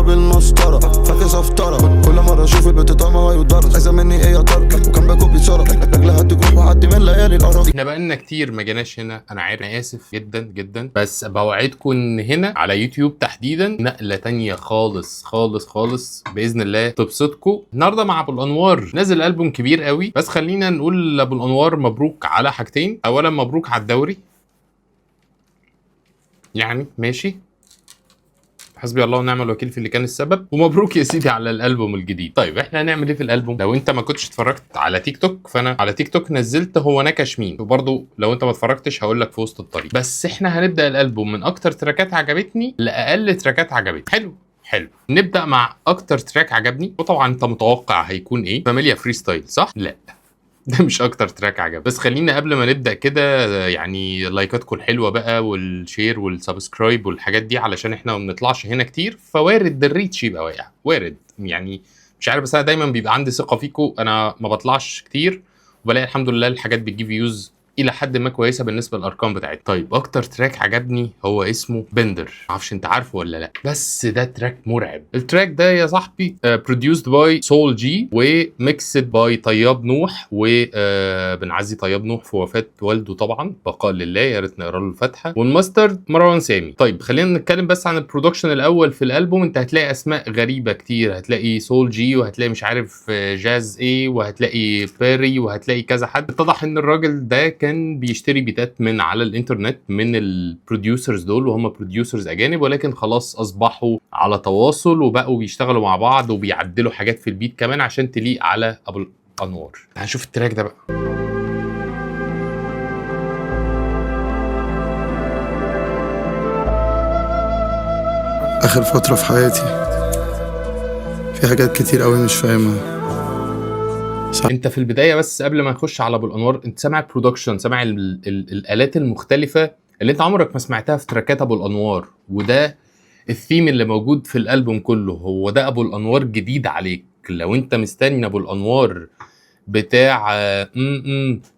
بالمسطره، فاكس افطره. كل مرة اشوف البت طعمها يتضرب، عايزه مني ايه يا ترى؟ وكان باكو بيتصرف، رجلها تجروح وعدي من ليالي القرف. احنا بقالنا كتير ما جيناش هنا، انا عارف، انا اسف جدا جدا، بس بوعدكم ان هنا على يوتيوب تحديدا نقله تانية خالص خالص خالص باذن الله تبسطكم. النهارده مع ابو الانوار نزل البوم كبير قوي، بس خلينا نقول لابو الانوار مبروك على حاجتين. اولا مبروك على الدوري، يعني ماشي، حسبي الله ونعم الوكيل في اللي كان السبب، ومبروك يا سيدي على الالبوم الجديد. طيب احنا هنعمل ايه في الالبوم؟ لو انت ما كنتش اتفرجت على تيك توك، فانا على تيك توك نزلت هو نكش مين، وبرضه لو انت ما اتفرجتش هقول لك في وسط الطريق. بس احنا هنبدا الالبوم من اكتر تراكات عجبتني لاقل تراكات عجبتني. حلو حلو، نبدا مع اكتر track عجبني، وطبعا انت متوقع هيكون ايه؟ فاميليا freestyle، صح؟ لا ده مش اكتر track عجب. بس خلينا قبل ما نبدا كده يعني لايكاتكم الحلوة بقى وال share وال subscribe والحاجات دي، علشان احنا ما بنطلعش هنا كتير، فوارد ال reach يبقى واقع، وارد يعني، مش عارف، بس انا دايما بيبقى عندي ثقة فيكم، انا ما بطلعش كتير وبلاقي الحمد لله الحاجات بتجيب views الى حد ما كويسة بالنسبة للارقام بتاعتها. طيب اكتر track عجبني هو اسمه بندر، معرفش انت عارفه ولا لا، بس ده track مرعب. ال track ده يا صاحبي produced by سول جي و mixed by طياب نوح، وبنعزي طياب نوح في وفاه والده طبعا، بقاء لله، يا ريت نقرا له الفاتحة. والماستر مروان سامي. طيب خلينا نتكلم بس عن ال production الاول في الالبوم. انت هتلاقي اسماء غريبة كتير، هتلاقي سول جي، وهتلاقي مش عارف جاز ايه، وهتلاقي بيري، وهتلاقي كذا حد. اتضح ان الراجل ده كان بيشتري بيتات من على الانترنت من ال producers دول، وهم producers اجانب، ولكن خلاص اصبحوا على تواصل وبقوا بيشتغلوا مع بعض وبيعدلوا حاجات في ال beat كمان عشان تليق على ابو الانوار. هنشوف ال track ده بقى. اخر فترة في حياتي في حاجات كتير قوي مش فاهمها. انت في البداية بس قبل ما نخش على ابو الانوار، انت سامع ال production، سامع ال الالات المختلفة اللي انت عمرك ما سمعتها في تراكات ابو الانوار، وده الثيم اللي موجود في الالبوم كله. هو ده ابو الانوار جديد عليك. لو انت مستني ابو الانوار بتاع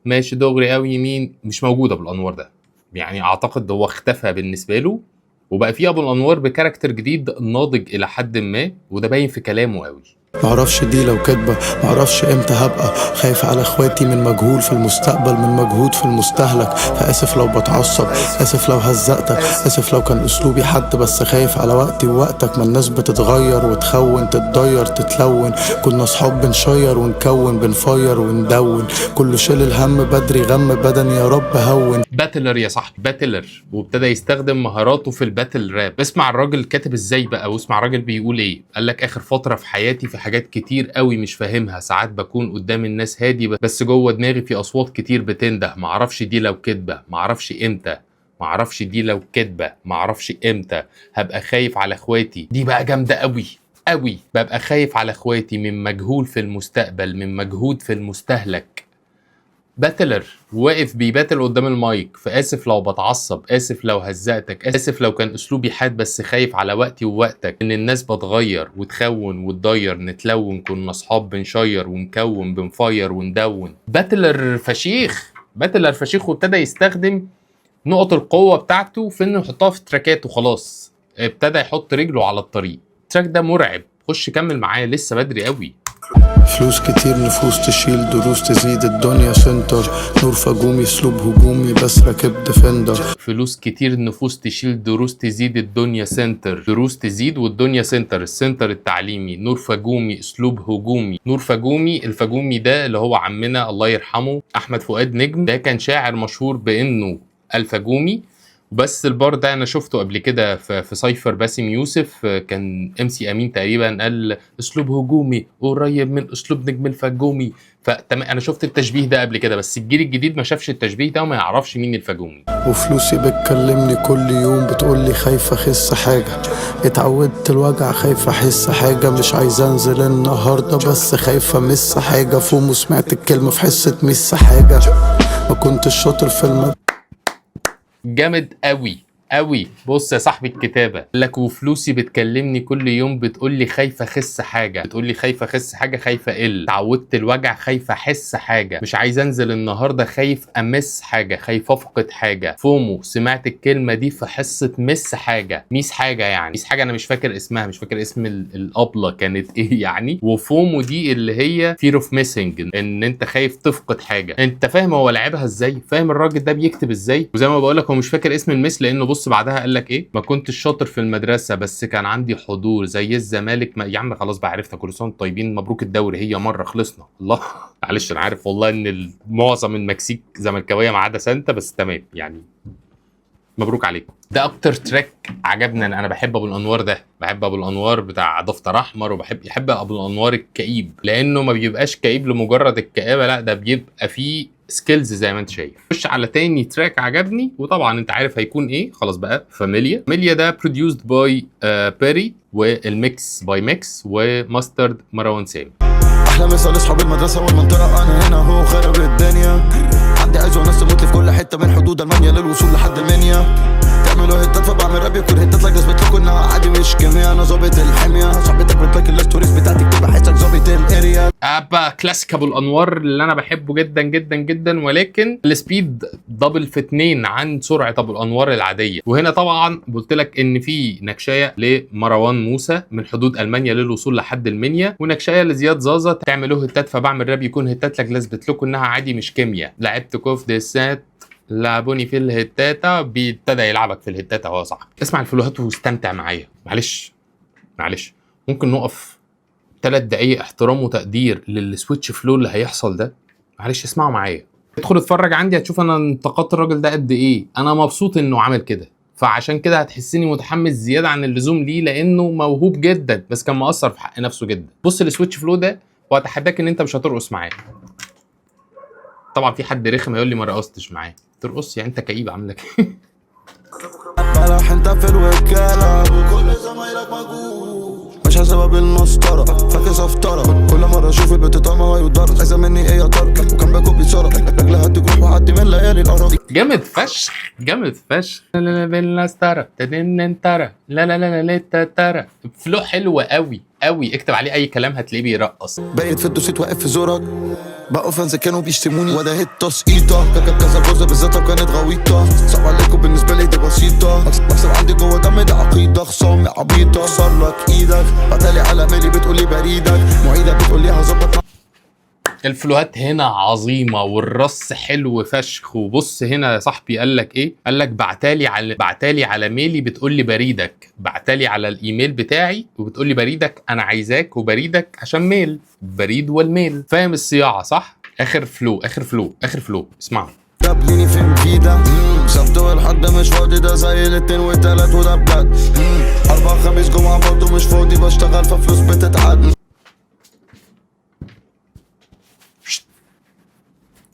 ماشي دغري قوي يمين، مش موجود ابو الانوار ده، يعني اعتقد هو اختفى بالنسبة له، وبقى في ابو الانوار ب character جديد ناضج الى حد ما، وده باين في كلامه قوي. معرفش دي لو كدبة، معرفش امتى هبقى خايف على اخواتي من مجهول في المستقبل، من مجهود في المستهلك. فاسف لو بتعصب، اسف لو هزقتك، اسف لو كان اسلوبي حد، بس خايف على وقتي ووقتك. ما الناس بتتغير وتخون، تتضير تتلون. كنا صحاب بنشير ونكون، بنفير وندون. كله شيل الهم بدري، غم بدني يا رب هون. battler يا صاحبي، battler، وابتدى يستخدم مهاراته في ال battle rap. اسمع الراجل كاتب ازاي بقى، واسمع الراجل بيقول ايه. قال لك اخر فترة في حياتي في حاجات كتير قوي مش فاهمها، ساعات بكون قدام الناس هادي بس جوه دماغي في اصوات كتير بتنده. معرفش دي لو كدبه، معرفش امتى، معرفش دي لو كدبه، معرفش امتى هبقى خايف على اخواتي. دي بقى جامدة قوي قوي، ببقى خايف على اخواتي من مجهول في المستقبل، من مجهود في المستهلك. battler واقف بي battle قدام المايك. فاسف لو بتعصب، اسف لو هزقتك، اسف لو كان اسلوبي حاد، بس خايف على وقتي ووقتك. ان الناس بتغير وتخون وتضير، نتلون، كنا اصحاب بنشير ونكون، بنفير وندون. battler فشيخ، battler فشيخ، وابتدى يستخدم نقط القوة بتاعته في انه يحطها في تراكاته. خلاص ابتدى يحط رجله على الطريق. ال track ده مرعب، خش كمل معايا لسه بدري قوي. فلوس كتير نفوس تشيل دروس تزيد الدنيا center. نور فجومي اسلوب هجومي بس راكب defender. فلوس كتير النفوس تشيل دروس تزيد الدنيا center، دروس تزيد والدنيا center، ال center التعليمي. نور فجومي اسلوب هجومي. نور فجومي، الفجومي ده اللي هو عمنا الله يرحمه احمد فؤاد نجم، ده كان شاعر مشهور بانه الفجومي. بس البار ده انا شفته قبل كده في cypher باسم يوسف، كان MC امين تقريبا قال اسلوب هجومي قريب من اسلوب نجم الفجومي. فتمام انا شفت التشبيه ده قبل كده، بس الجيل الجديد ما شافش التشبيه ده وما يعرفش مين الفجومي. وفلوسي بتكلمني كل يوم بتقولي خايفة اخس حاجة، اتعودت الوجع خايفة احس حاجة، مش عايز انزل النهاردة بس خايفة امس حاجة. FOMO سمعت الكلمة في حصة مس حاجة، ما كنتش شاطر في جامد قوي قوي. بص يا صاحبي الكتابة لك، وفلوسي بتكلمني كل يوم بتقول لي خايفة اخس حاجه، بتقول لي خايفة اخس حاجه، خايفة اقل، تعودت الوجع، خايفة احس حاجه، مش عايز انزل النهارده، خايف امس حاجه، خايف افقد حاجه، FOMO سمعت الكلمة دي في حصة miss حاجه، miss حاجة يعني miss حاجه، انا مش فاكر اسمها، مش فاكر اسم الابله كانت ايه يعني. و FOMO دي اللي هي fear of missing، ان انت خايف تفقد حاجه. انت فاهم هو لعبها ازاي؟ فاهم الراجل ده بيكتب ازاي؟ وزي ما بقول لك هو مش فاكر اسم ال miss، لانه بص بعدها قال لك ايه: ما كنتش شاطر في المدرسة بس كان عندي حضور زي الزمالك. ما يا عم خلاص بقى عرفنا، كل سنة وانتم طيبين، مبروك الدوري، هي مرة خلصنا. الله معلش انا عارف والله ان معظم المكسيك زملكاويه ما عدا سانتا، بس تمام يعني مبروك عليكم. ده اكتر track عجبني انا بحب ابو الانوار ده، بحب ابو الانوار بتاع دفتر احمر، وبحب يحب ابو الانوار الكئيب، لانه ما بيبقاش كئيب لمجرد الكآبه، لا ده بيبقى فيه skills زي ما انت شايف. خش على تاني track عجبني، وطبعا انت عارف هيكون ايه، خلاص بقى فاميليا. فاميليا ده produced by بيري، وال mix by ميكس، و mastered مروان سامي. احلى مثال لاصحاب المدرسة والمنطقه، انا هنا هو خرب الدنيا، عندي عزوه ناس تموت لي في كل حتة من حدود المانيا للوصول لحد المنيا. تعملوا هتات فبعمل راب يكون هتات لك، اثبت لكم انها عادي مش كيميا، انا ظابط الحمية، صاحبتك بتلاقي ال stories بتاعتك تبقى حسك ظابط ال area. ابا كلاسيك ابو الانوار اللي انا بحبه جدا جدا جدا، ولكن ال speed double في اتنين عن سرعة ابو الانوار العاديه. وهنا طبعا قلت لك ان في نكشايه لمروان موسى من حدود المانيا للوصول لحد المنيا، ونكشايه لزياد زازا تعملوه هتات فبعمل راب يكون هتات لك، اثبت لكم انها عادي مش كيمياء، لعبت كوف ديسات لعبوني في الهتاته، بيبتدى يلعبك في الهتاته هو صح. اسمع الفلوهات واستمتع معايا. معلش معلش ممكن نقف 3 دقايق احترام وتقدير لل switch flow اللي هيحصل ده؟ معلش اسمعوا معايا، ادخل اتفرج عندي هتشوف انا انتقدت الراجل ده قد ايه. انا مبسوط انه عمل كده، فعشان كده هتحسني متحمس زيادة عن اللزوم ليه، لانه موهوب جدا بس كان مقصر في حق نفسه جدا. بص ال switch flow ده واتحداك ان انت مش هترقص معاه. طبعا في حد رخم هيقول لي ما رقصتش معاه. ترقص يعني انت كئيب عاملك. بلح انت في الوكالة وكل زمايلك مجهول، مش حاسبها بالمسطرة، فاكس افطرة، كل مرة اشوف البت طعمها ويدرس، عايزة مني ايه يا ترى؟ وكان باكو بيتصرف رجلها تجروح وعدي من ليالي القرف. جامد فشخ، جامد فشخ. لا لا لا بالنسترة تدن ترى لا لا لا لا لا ترى. flow حلو قوي قوي، اكتب عليه اي كلام هتلاقيه بيرقص. بايت في الدوسيت واقف في زورك، بقوا fans كانوا بيشتموني وده هيت تسقيطة، كذا جوزة بالذات لو كانت غويطة، صعب عليكم بالنسبة لي دي بسيطة، مكسب عندي جوه دمي ده عقيدة، خصامي عبيطة صار لك ايدك، بعتلي على مالي بتقولي بريدك، معيدة بتقولي هظبط. الفلوهات هنا عظيمة والرص حلو فشخ. وبص هنا يا صاحبي قال لك ايه؟ قال لك بعتالي على ميلي بتقول لي بريدك، بعتالي على الايميل بتاعي وبتقول لي بريدك، انا عايزاك وبريدك عشان mail، بريد وال mail، فاهم الصياعه صح؟ اخر flow، اخر flow، اخر flow، اسمعوا. قابليني فين في ده؟ سبت والحد مش فاضي، ده زي الاتنين والتلات وده بجد، اربع خميس جمعة برضه مش فاضي، بشتغل ففلوس بتتعد.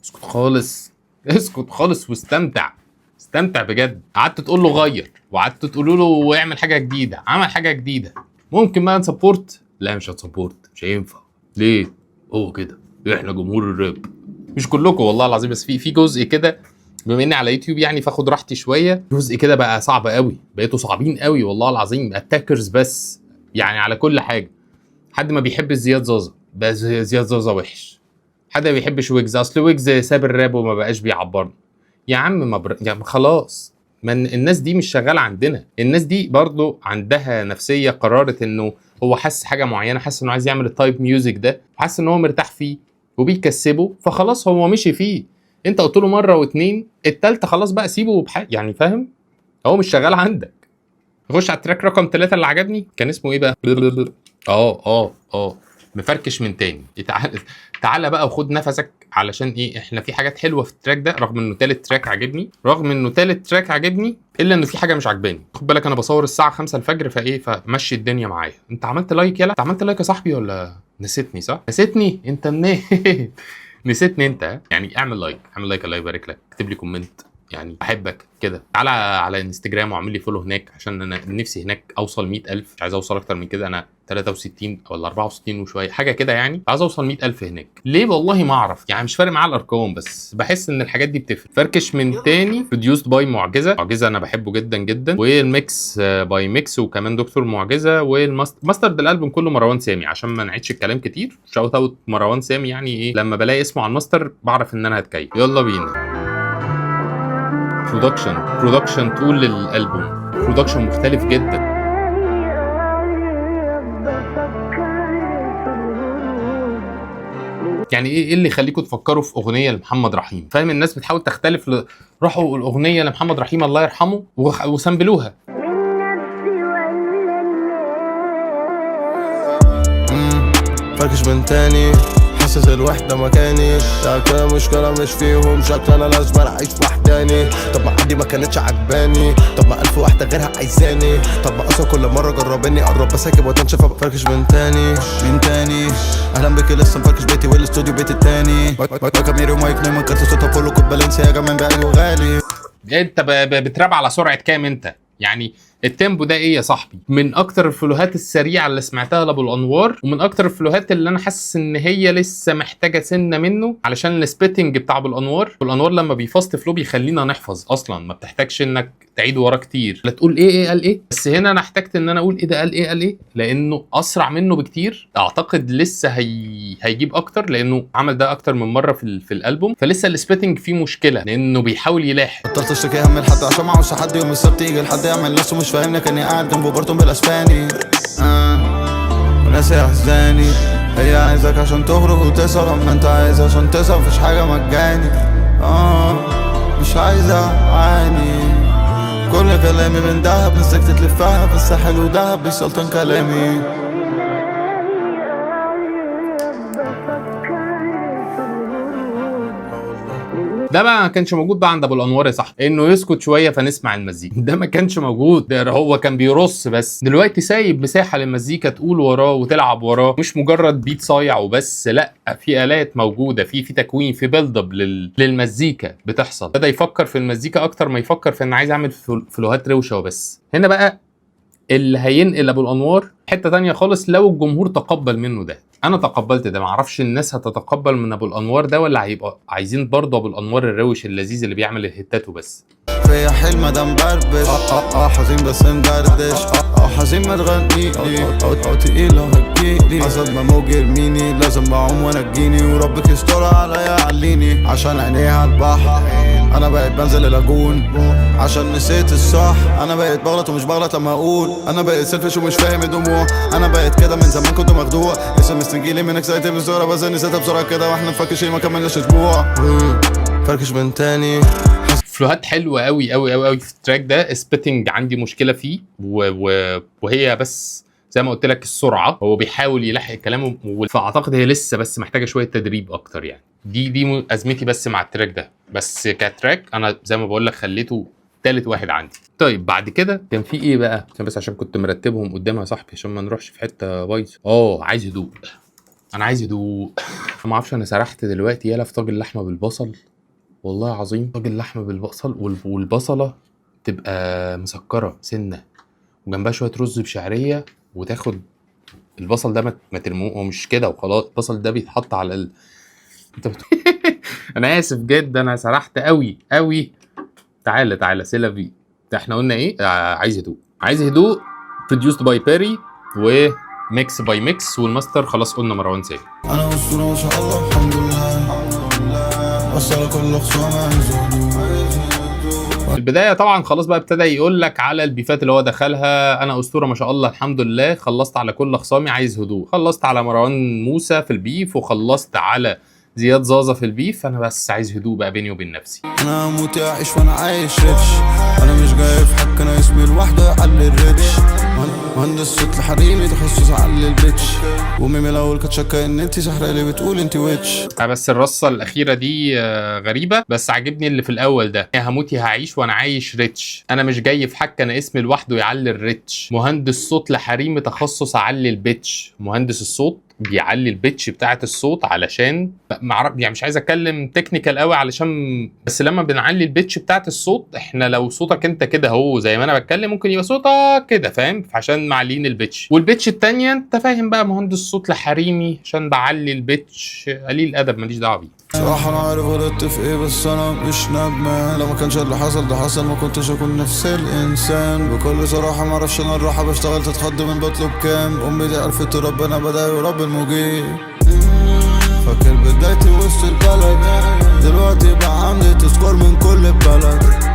اسكت خالص، اسكت خالص واستمتع، استمتع بجد. قعدت تقول له غير، وقعدت تقولوا له اعمل حاجة جديده، عمل حاجة جديده. ممكن بقى ن support؟ لا مش هت support، مش هينفع. ليه؟ هو كده احنا جمهور الراب، مش كلكم والله العظيم، بس في جزء كده، بما اني على يوتيوب يعني فاخد راحتي شويه، جزء كده بقى صعب قوي، بقيتوا صعبين قوي والله العظيم، attackers بس يعني على كل حاجه. حد ما بيحب زياد زازا، بس زياد زازا وحش. حد ما بيحبش ويجز، اصل ويجز ساب الراب وما بقاش بيعبرنا. يا عم ما بر... يا عم خلاص، من الناس دي مش شغالة عندنا. الناس دي برضو عندها نفسيه، قررت انه هو حس حاجة معينه، حس انه عايز يعمل ال type music ده، حس ان هو مرتاح فيه وبيكسبه، فخلاص هو مشي فيه. انت قلت له مرة واتنين، التالتة خلاص بقى سيبه بحق يعني، فاهم؟ هو مش شغال عندك. نخش على ال track رقم 3 اللي عجبني، كان اسمه ايه بقى؟ مفركش من تاني. تعال تعالى بقى وخد نفسك، علشان ايه؟ احنا في حاجات حلوة في ال track ده، رغم انه تالت track عجبني، رغم انه تالت track عجبني الا انه في حاجة مش عجباني. خد بالك انا بصور الساعة 5 الفجر، فايه فمشي الدنيا معايا. انت عملت like؟ يلا انت عملت like يا صاحبي ولا نسيتني؟ صح نسيتني انت منين؟ نسيتني انت يعني. اعمل like، اعمل like، الله يبارك لك. اكتب لي comment. يعني احبك كده. تعالى على انستجرام واعمل لي follow هناك، عشان انا نفسي هناك اوصل 100,000، مش عايز اوصل اكتر من كده. انا 63 ولا 64 وشوية حاجة كده يعني، عايز اوصل 100,000 هناك. ليه؟ والله ما اعرف يعني، مش فارق معايا الارقام، بس بحس ان الحاجات دي بتفرق. فركش من تاني produced by معجزه. معجزه انا بحبه جدا جدا، وال mix by mix، وكمان دكتور معجزه، وال master الالبوم كله مروان سامي، عشان ما نعيدش الكلام كتير. shout out مروان سامي، يعني ايه لما بلاقي اسمه على الماستر بعرف ان انا هتكيف. يلا بينا. production، production طول الالبوم production مختلف جدا. يعني ايه اللي يخليكم تفكروا في اغنية لمحمد رحيم؟ فاهم؟ الناس بتحاول تختلف راحوا الاغنية لمحمد رحيم الله يرحمه وسامبلوها. فركش من تاني، حاسس الوحدة مكاني، ده مشكلة مش فيهم، شكل انا لازم اعيش وحداني. طب ما عندي ما كانتش عجباني، طب ما 1000 واحدة غيرها عايزاني، طب ما اصلا كل مرة جربني قرب بساكب وتنشف. فركش من تاني، مين تاني؟ اهلا بك، لسه مفركش بيتي والاستوديو بيتي التاني، كاميري ومايك نيمان، كارت صوتها كله كوب بالنسياجا من بعيد وغالي. انت بتراب على سرعة كام انت؟ يعني ال tempo ده ايه يا صاحبي؟ من اكتر ال flow هات السريعة اللي سمعتها لابو الانوار، ومن اكتر ال flow هات اللي انا حاسس ان هي لسه محتاجه سنة منه، علشان ال spitting بتاع ابو الانوار. ابو الانوار لما بي fast flow بيخلينا نحفظ اصلا، ما بتحتاجش انك تعيد وراه كتير، لا تقول ايه ايه قال ايه. بس هنا انا احتجت ان انا اقول ايه ده قال ايه قال ايه، لانه اسرع منه بكتير. اعتقد لسه هيجيب اكتر، لانه عمل ده اكتر من مرة في الالبوم، فلسه ال spitting فيه مشكلة لانه بيحاول يلاحق. بطلت اشتكي هم لحد عشان ما اعوزش حد، يوم السبت يجي لحد يعمل نفسه مش فاهمني، كاني قاعد جنبه برتون بالاسباني. وناسي احزاني، هي عايزك عشان تخرج وتسهر، اما انت عايز عشان تسهر، مفيش حاجة مجاني. مش عايز اعاني، كل كلامي من دهب، نفسك تتلفها في الساحل ودهب بيسلطن كلامي. ده بقى ما كانش موجود بقى عند ابو الانوار يا صاحبي، انه يسكت شوية فنسمع المزيكا، ده ما كانش موجود، ده هو كان بيرص بس. دلوقتي سايب مساحة للمزيكا تقول وراه وتلعب وراه، مش مجرد beat صايع وبس، لا في الات موجودة، في تكوين، في build up للمزيكا بتحصل. بدا يفكر في المزيكا اكتر ما يفكر في ان عايز اعمل flow هات روشه وبس. هنا بقى اللي هينقل ابو الانوار حتة تانية خالص، لو الجمهور تقبل منه ده. انا تقبلت ده، معرفش الناس هتتقبل من ابو الانوار ده ولا هيبقى عايزين برضه ابو الانوار الروش اللذيذ اللي بيعمل ال hit ات وبس. فيا حلم ده مبربش، حزين بس مدردش، حزين ما تغنيلي، او تقيلة هتجيلي، حسب ما موج يرميني لازم بعوم وانا تجيني، وربك يستر عليا عليني عشان عينيها على البحر. انا بقيت بنزل اللاجون عشان نسيت الصح، انا بقيت بغلط ومش بغلط لما اقول، انا بقيت selfish ومش فاهم الدموع، انا بقيت كده من زمان كنت مخدوع، اسم مستنجيلي منك ساعتها بسرعة بس نسيتها بسرعة كده، واحنا نفكش ما كملناش اسبوع. فركش من تاني. flow هات حلوة قوي قوي قوي قوي في ال track ده. spitting عندي مشكلة فيه، وهي بس زي ما قلت لك السرعة، هو بيحاول يلحق كلامه، فاعتقد هي لسه بس محتاجه شوية تدريب اكتر يعني. دي ازمتي بس مع ال track ده، بس ك track انا زي ما بقول لك خليته تالت واحد عندي. طيب بعد كده كان في ايه بقى؟ عشان بس عشان كنت مرتبهم قدامي يا صاحبي عشان ما نروحش في حتة بايظة. عايز هدوء، انا عايز هدوء. ما اعرفش انا سرحت دلوقتي يالا في طاجن لحمه بالبصل، والله العظيم طاجن لحمه بالبصل، والبصله تبقى مسكره سنة، وجنبها شوية رز بشعريه، وتاخد البصل ده ما ترموه، هو مش كده وخلاص، البصل ده بيتحط على انت انا اسف جدا انا سرحت قوي قوي. تعالى تعالى سيلافي، احنا قلنا ايه؟ عايز هدوء، عايز هدوء produced by بيري و mix by mix، وال master خلاص قلنا مروان سامي. انا اسطورة ما شاء الله الحمد لله، بس على كل خصومه. في البداية طبعا خلاص بقى ابتدى يقول لك على ال beef ات اللي هو دخلها. انا اسطورة ما شاء الله الحمد لله، خلصت على كل خصامي، عايز هدوء. خلصت على مروان موسى في ال beef، وخلصت على زياد زازا في ال beef، انا بس عايز هدوء بقى بيني وبين نفسي. انا هموت اعيش وانا عايش rich، انا مش جاي في حك، انا اسمي لوحده يعلي ال reach، مهندس صوت لحريمي تخصص علي ال bitch، وميمي الاول كانت شاكه ان انت سحرة اللي بتقول انت witch. بس الرصه الاخيرة دي غريبة، بس عاجبني اللي في الاول ده، يا هموت يا هعيش وانا عايش rich، انا مش جاي في حك، انا اسمي لوحده يعلي ال reach، مهندس صوت لحريمي تخصص علي ال bitch. مهندس الصوت بيعلي ال pitch بتاعه الصوت علشان معرف، يعني مش عايز اتكلم technical قوي علشان، بس لما بنعلي ال pitch بتاعه الصوت، احنا لو صوتك انت كده هو زي ما انا بتكلم ممكن يبقى صوتك كده، فاهم؟ عشان معلين ال pitch. وال pitch التانية انت فاهم بقى، مهندس صوت لحريمي عشان بعلي ال pitch، قليل ادب ماليش دعوه بيه. صراحة انا عارف غلطت في ايه بس انا مش ندمان. لو ما كانش اللي حصل ده حصل ما كنتش اكون نفس الانسان. بكل صراحة ما اعرفش انا الراحة، بشتغل تتخض من بطلب كام. امي دي عرفت ربنا بدأ ورب المجيب. فاكر بدايتي وسط البلد، دلوقتي بقى عندي تذكار من كل البلد.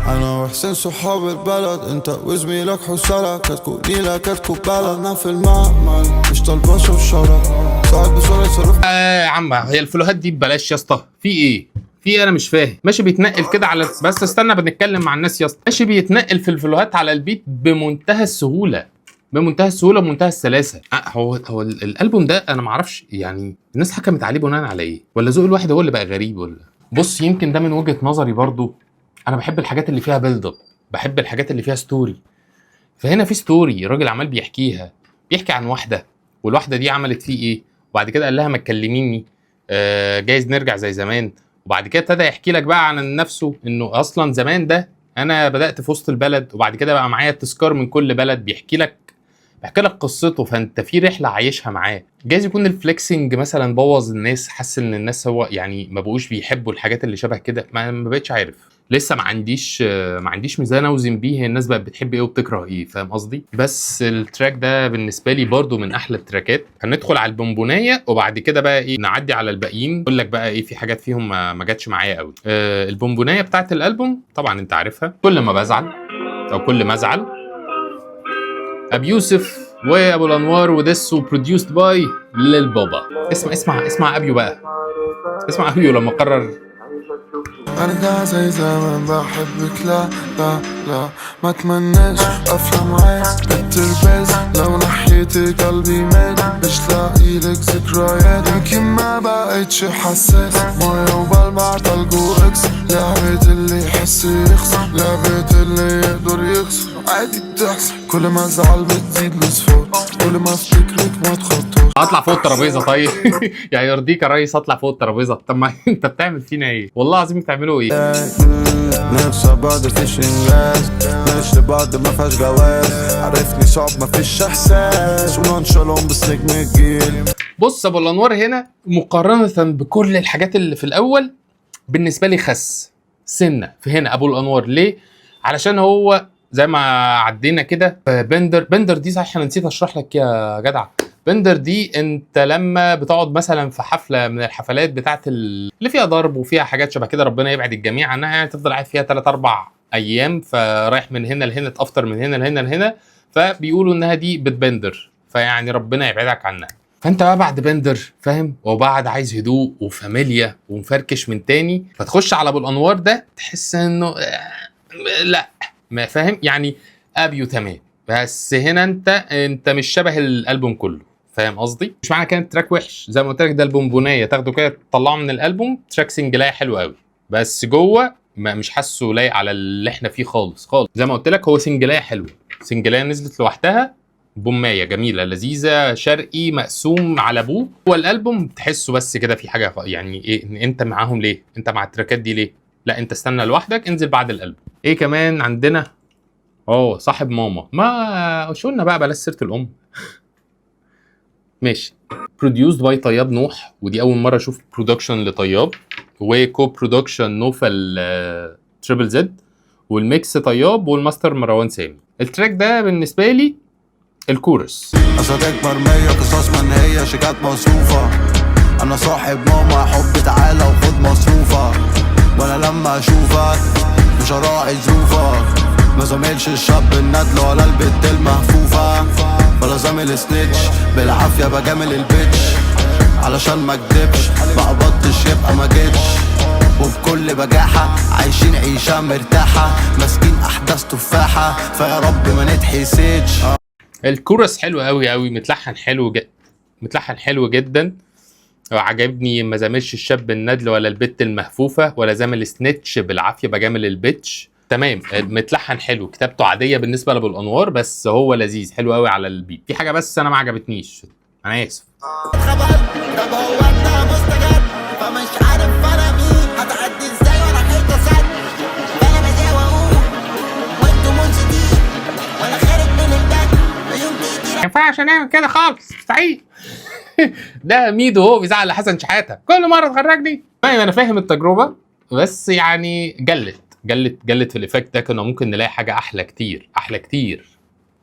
انا وحسين صحاب البلد، انت وزميلك حسالة كتكو نيلة كتكو بلد. انا في المعمل مش طالبة شوشرة، ساعات بسرعة يتصرف. آه يا عم، هي ال flow هات دي ببلاش يا اسطى؟ في ايه؟ في ايه؟ انا مش فاهم. ماشي بيتنقل كده على، بس استنى بنتكلم مع الناس يا اسطى. ماشي بيتنقل في ال flow هات على ال beat بمنتهى السهوله، بمنتهى السهولة ومنتهى السلاسه. هو الالبوم ده انا ما اعرفش يعني الناس حكمت عليه بناء على ايه، ولا ذوق الواحد هو اللي بقى غريب ولا. بص، يمكن ده من وجهه نظري برضو، انا بحب الحاجات اللي فيها build up، بحب الحاجات اللي فيها story. فهنا في story، راجل عمال بيحكيها، بيحكي عن واحده، والواحده دي عملت فيه ايه، وبعد كده قال لها ما تكلميني، جايز نرجع زي زمان. وبعد كده ابتدى يحكي لك بقى عن نفسه، انه اصلا زمان ده انا بدات في وسط البلد، وبعد كده بقى معايا تذكار من كل بلد. بيحكي لك قصته، فانت في رحله عايشها معاه. جايز يكون ال flexing مثلا بوظ الناس، حس ان الناس هو يعني ما بقوش بيحبوا الحاجات اللي شبه كده. ما بقتش عارف لسه، ما عنديش ميزان اوزن بيه الناس بقت بتحب ايه وبتكره ايه، فاهم قصدي؟ بس ال track ده بالنسبة لي برضو من احلى ال track ات. هندخل على البونبونايه وبعد كده بقى ايه نعدي على الباقيين، اقول لك بقى ايه في حاجات فيهم ما جاتش معايا قوي. البونبونايه بتاعت الالبوم طبعا انت عارفها، كل ما بزعل او كل ما ازعل، ابي يوسف وابو الانوار ودس، produced by للبابا. اسمع اسمع اسمع ابيو بقى، اسمع ابيو لما قرر ارجع زي زمان بحبك. لا لا لا ما اتمناش افلام عايز بالترباز. لو ناحيتي قلبي مات مش لاقي لك ذكريات. يمكن ما بقتش حساس، مية وبلمع تلج واكس. لعبة اللي يحس يخسر، لعبة اللي يقدر يخسر، عادي بتحصل. كل ما ازعل بتزيد الصفار، كل ما افتكرك ما تخطرش. اطلع فوق الترابيزه؟ طيب يعني يرضيك يا ريس اطلع فوق الترابيزه؟ طب ما انت بتعمل فينا ايه؟ والله العظيم بتعملوا ايه؟ نفسي بعض فيش انجاز، مش لبعض ما فيهاش جواز. عرفني صعب ما فيش احساس ونونشالون بس نجم الجيل. بص، ابو الانوار هنا مقارنة بكل الحاجات اللي في الاول بالنسبة لي خس سنة في هنا ابو الانوار. ليه؟ علشان هو زي ما عدينا كده بندر. بندر دي صحيح انا نسيت اشرح لك يا جدع. بندر دي انت لما بتقعد مثلا في حفلة من الحفلات بتاعت اللي فيها ضرب وفيها حاجات شبه كده، ربنا يبعد الجميع عنها، يعني تفضل قاعد فيها 3 4 ايام، فرايح من هنا لهنا، تافطر من هنا لهنا لهنا، فبيقولوا انها دي بتبندر، فيعني ربنا يبعدك عنها. فانت بقى بعد بندر، فاهم، وبعد عايز هدوء وفاميليا ومفركش من تاني، فتخش على ابو الانوار ده تحس انه لا ما فاهم يعني. ابيو تمام، بس هنا انت مش شبه الالبوم كله، فاهم قصدي؟ مش معنى كان track وحش، زي ما قلت لك ده البونبونايه، تاخده كده تطلعه من الالبوم track single ايه حلو قوي، بس جوه ما مش حاسه لايق على اللي احنا فيه خالص خالص. زي ما قلت لك هو single ايه حلوه، single ايه نزلت لوحدها بومايه جميلة لذيذه، شرقي مقسوم على ابوه. هو الالبوم تحسه بس كده في حاجه، يعني ايه انت معاهم ليه؟ انت مع ال track ات دي ليه؟ لا انت استنى لوحدك، انزل بعد الالبوم. ايه كمان عندنا؟ اه صاحب ماما، ما شو قلنا بقى، بلاش سيره الام. ماشي، produced by طياب نوح، ودي اول مرة اشوف production لطياب، و co-production نوفل Triple Z، وال mix طياب، والماستر مروان سامي. ال track ده بالنسبة لي الكورس. قصدك مرمية، قصص منهية، شيكات مصروفة. أنا صاحب ماما يا حب تعالى وخد مصروفك، وأنا لما أشوفك مش هراعي ظروفك. ما زاملش الشاب الندل ولا البت المهفوفة، ولا زامل snitch بالعافية بجامل ال bitch. علشان ما اكدبش ما قبضتش يبقى ما جيتش. وبكل بجاحة عايشين عيشة مرتاحة، ماسكين أحداث تفاحة، فيا رب ما نتحسدش. الكورس حلو قوي قوي، متلحن حلو جدا وعجبني. ما زاملش الشاب الندل ولا البت المهفوفه ولا زامل snitch بالعافية بجامل ال bitch. تمام، متلحن حلو، كتابته عادية بالنسبة لابو الانوار، بس هو لذيذ حلو قوي على ال beat. في حاجة بس انا ما عجبتنيش، انا اسف. اتخبرت، طب هو انت مستجد؟ فمش عارف انا مين، هتعدي ازاي وانا حيطة سد؟ فانا بجاوب اقول وانتوا منشدين، وانا خارج من الباب عيون ما ينفعش نعمل كده خالص، مستحيل. ده ميدو هو بيزعق لحسن شحاته كل مرة تخرجني. طيب انا فاهم التجربه، بس يعني جلت جلت جلت في ال effect ده، كنا ممكن نلاقي حاجة احلى كتير، احلى كتير،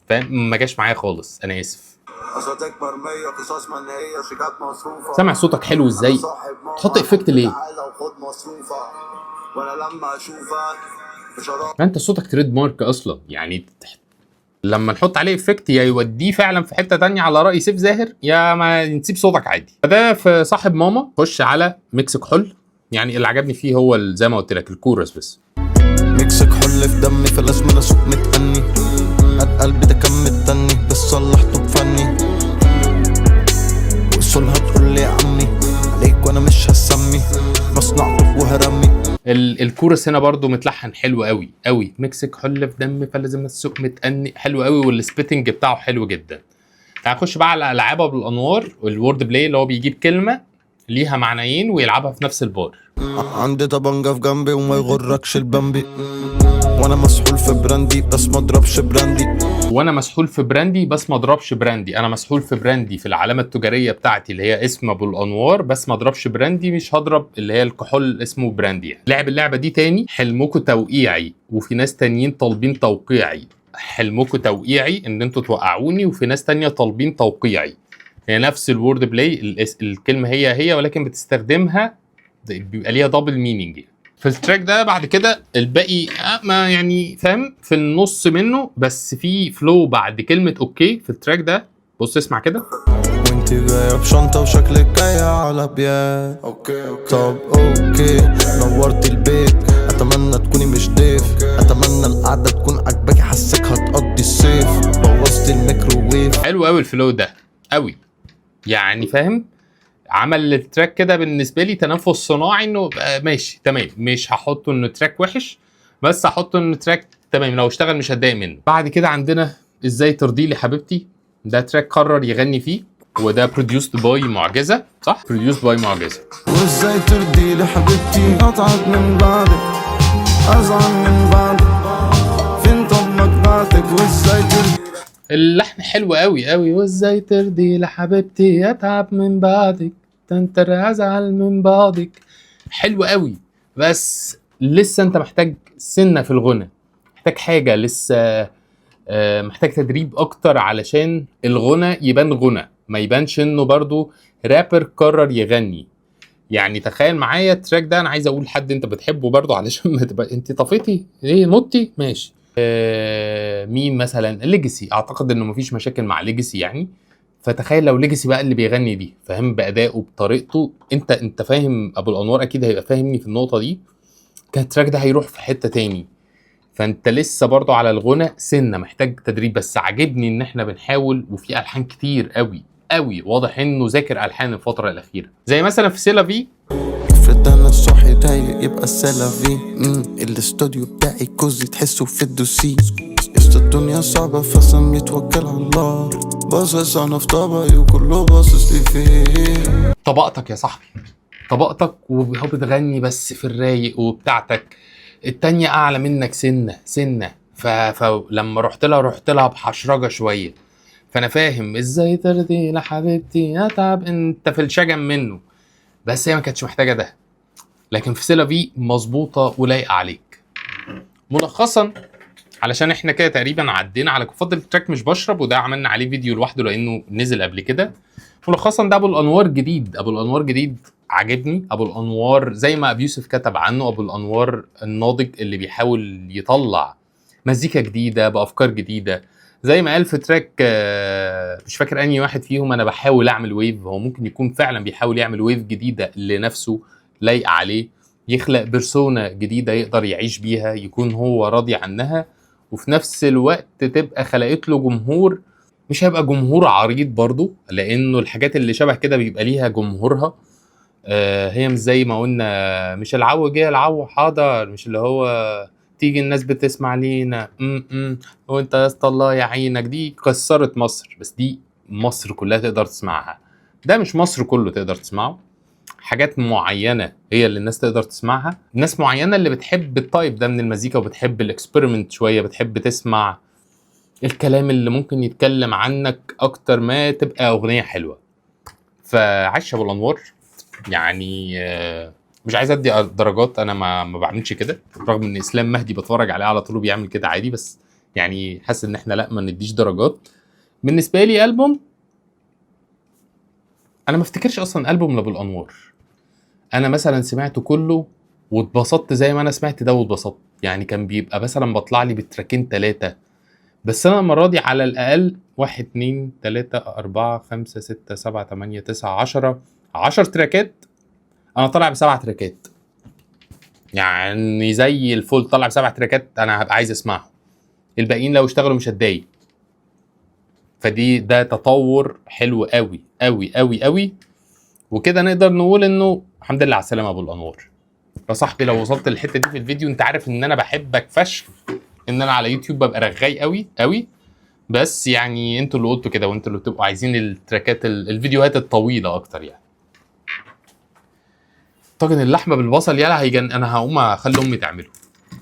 فاهم؟ ما جاش معايا خالص، انا اسف. قصتك مرمية، قصص منهية، شيكات مصروفة. سامع صوتك حلو ازاي؟ أنا صاحب ماما. تحط effect ليه؟ تعالى وخد مصروفة، وانا لما اشوفك مش هروح. ما انت صوتك trademark اصلا، يعني لما نحط عليه effect يا يوديه فعلا في حتة تانية على راي سيف زاهر، يا ما نسيب صوتك عادي. فده في صاحب ماما. خش على mix كحول، يعني اللي عجبني فيه هو زي ما قلت لك الكورس بس. mix كحول في دمي، فلازم انا اسوق متأني. قلبي ده كان متدني بس صلحته بفني، وصولها تقول لي يا عمي عليك وانا مش هسمي، مصنع طب وهرمي. الكورس هنا برضو متلحن حلو قوي قوي. mix كحول في دمي فلازم السوق متأني، حلو قوي، وال spitting بتاعه حلو جدا. تعال نخش بقى على العاب ابو الانوار، ال word play اللي هو بيجيب كلمة ليها معنيين ويلعبها في نفس البار. عندي طبنجة في جنبي وما يغركش البمبي، وانا مسحول في براندي بس ما اضربش براندي. وانا مسحول في براندي بس ما اضربش براندي. انا مسحول في براندي في العلامة التجارية بتاعتي اللي هي اسم ابو الانوار، بس ما اضربش براندي، مش هضرب اللي هي الكحول اسمه براندي يعني. لعب اللعبة دي تاني. حلمكم توقيعي وفي ناس تانيين طالبين توقيعي. حلمكم توقيعي ان انتوا توقعوني وفي ناس تانية طالبين توقيعي. هي نفس ال word play، الكلمة هي هي، ولكن بتستخدمها بيبقى ليها double meaning يعني. في ال track ده بعد كده الباقي ما يعني فاهم في النص منه، بس في flow بعد كلمة okay في ال track ده. بص اسمع كده. وانت جاية بشنطة وشكلك جاية على بيان، okay okay طب okay، نورتي البيت، اتمنى تكوني مش ضيف، اتمنى القعدة تكون عجباكي، حاسك هتقضي الصيف، بوظتي الميكروويف. حلو قوي ال flow ده قوي يعني، فاهم؟ عمل ال track كده بالنسبة لي تنفس صناعي، انه ماشي تمام، مش هحطه انه track وحش، بس هحطه انه track تمام، لو اشتغل مش هتضايق منه. بعد كده عندنا ازاي ترضي لي حبيبتي، ده track قرر يغني فيه، وده produced by معجزه، صح؟ produced by معجزه. وازاي ترضي لي حبيبتي، اتعب من بعدك، ازعل من بعدك، فين طب مجمعتك، وازاي ترضي. اللحن حلو قوي قوي. وازاي ترضي لحبيبتي، اتعب من بعدك، تنتر ازعل من بعدك، حلو قوي، بس لسه انت محتاج سنة في الغنى، محتاج حاجة لسه، محتاج تدريب اكتر علشان الغنى يبان غنى، ما يبانش انه برضو رابر قرر يغني. يعني تخيل معايا ال track ده، انا عايز اقول حد انت بتحبه برضو علشان ما تبقى انت طفيتي ليه متي ماشي. مين مثلا؟ ليجاسي، اعتقد انه مفيش مشاكل مع ليجاسي يعني. فتخيل لو ليجاسي بقى اللي بيغني دي، فاهم؟ بادائه بطريقته، انت فاهم، ابو الانوار اكيد هيبقى فاهمني في النقطة دي، كان ال track ده هيروح في حتة تاني. فانت لسه برضو على الغنى سنة محتاج تدريب، بس عاجبني ان احنا بنحاول، وفي الحان كتير قوي قوي، واضح انه ذاكر الحان الفترة الاخيرة، زي مثلا في سيلافي. افرض انا صاحي ضايق يبقى سلافي، الاستوديو بتاعي cozy تحسه في الدوسي، قشطة الدنيا صعبة فسم يتوكل على الله، باصص انا في طبقي وكله باصص لي فيه. طبقتك يا صاحبي، طبقتك، وهو بتغني بس في الرايق، وبتاعتك التانية اعلى منك سنة سنة، فلما رحت لها رحت لها بحشرجة شوية. فانا فاهم ازاي ترضي لحبيبتي اتعب، انت في الشجن منه، بس هي ما كانتش محتاجة ده، لكن في سيلافي مظبوطة ولايقة عليك. ملخصا علشان احنا كده تقريبا عدينا على فضل track مش بشرب، وده عملنا عليه فيديو لوحده لانه نزل قبل كده. ملخصا ده ابو الانوار جديد، ابو الانوار جديد عاجبني. ابو الانوار زي ما ابي يوسف كتب عنه، ابو الانوار الناضج اللي بيحاول يطلع مزيكا جديدة بافكار جديده، زي ما قال في track مش فاكر انهي واحد فيهم، انا بحاول اعمل wave. هو ممكن يكون فعلا بيحاول يعمل wave جديدة لنفسه لايقة عليه، يخلق persona جديدة يقدر يعيش بيها، يكون هو راضي عنها، وفي نفس الوقت تبقى خلقت له جمهور. مش هيبقى جمهور عريض برضو، لانه الحاجات اللي شبه كده بيبقى ليها جمهورها. هي مش زي ما قلنا، مش العو جه العو حاضر، مش اللي هو تيجي الناس بتسمع لينا وانت يا اسطى الله يعينك، دي كسرت مصر، بس دي مصر كلها تقدر تسمعها. ده مش مصر كله تقدر تسمعه، حاجات معينة هي اللي الناس تقدر تسمعها، ناس معينة اللي بتحب ال type ده من المزيكا وبتحب ال experiment شويه، بتحب تسمع الكلام اللي ممكن يتكلم عنك اكتر ما تبقى اغنية حلوه. فعاش ابو الانوار. يعني مش عايز ادي درجات، انا ما بعملش كده، رغم ان اسلام مهدي بتفرج عليه على طول بيعمل كده عادي، بس يعني حاسس ان احنا لا ما نديش درجات. بالنسبة لي البوم، انا ما افتكرش اصلا البوم لابو الانوار انا مثلا سمعته كله واتبسطت زي ما انا سمعت ده واتبسطت. يعني كان بيبقى مثلا بطلع لي بتراكين ثلاثه، بس انا المرة دي على الاقل 1 2 3 4 5 6 7 8 9 10 10 تراكات، انا طالع بسبع تراكات، يعني زي الفل. طالع بسبع تراكات انا هبقى عايز اسمعهم، الباقيين لو اشتغلوا مش هتضايق. فدي ده تطور حلو قوي قوي قوي قوي، وكده نقدر نقول انه الحمد لله على السلامة ابو الانوار. يا صاحبي لو وصلت للحتة دي في الفيديو انت عارف ان انا بحبك فشخ، ان انا على يوتيوب ببقى رغاي قوي قوي، بس يعني انتوا اللي قلتوا كده وانتوا اللي بتبقوا عايزين التراكات الفيديوهات الطويلة اكتر. يعني طاجن اللحمة بالبصل يلا هيجن، انا هقوم اخلي امي تعمله.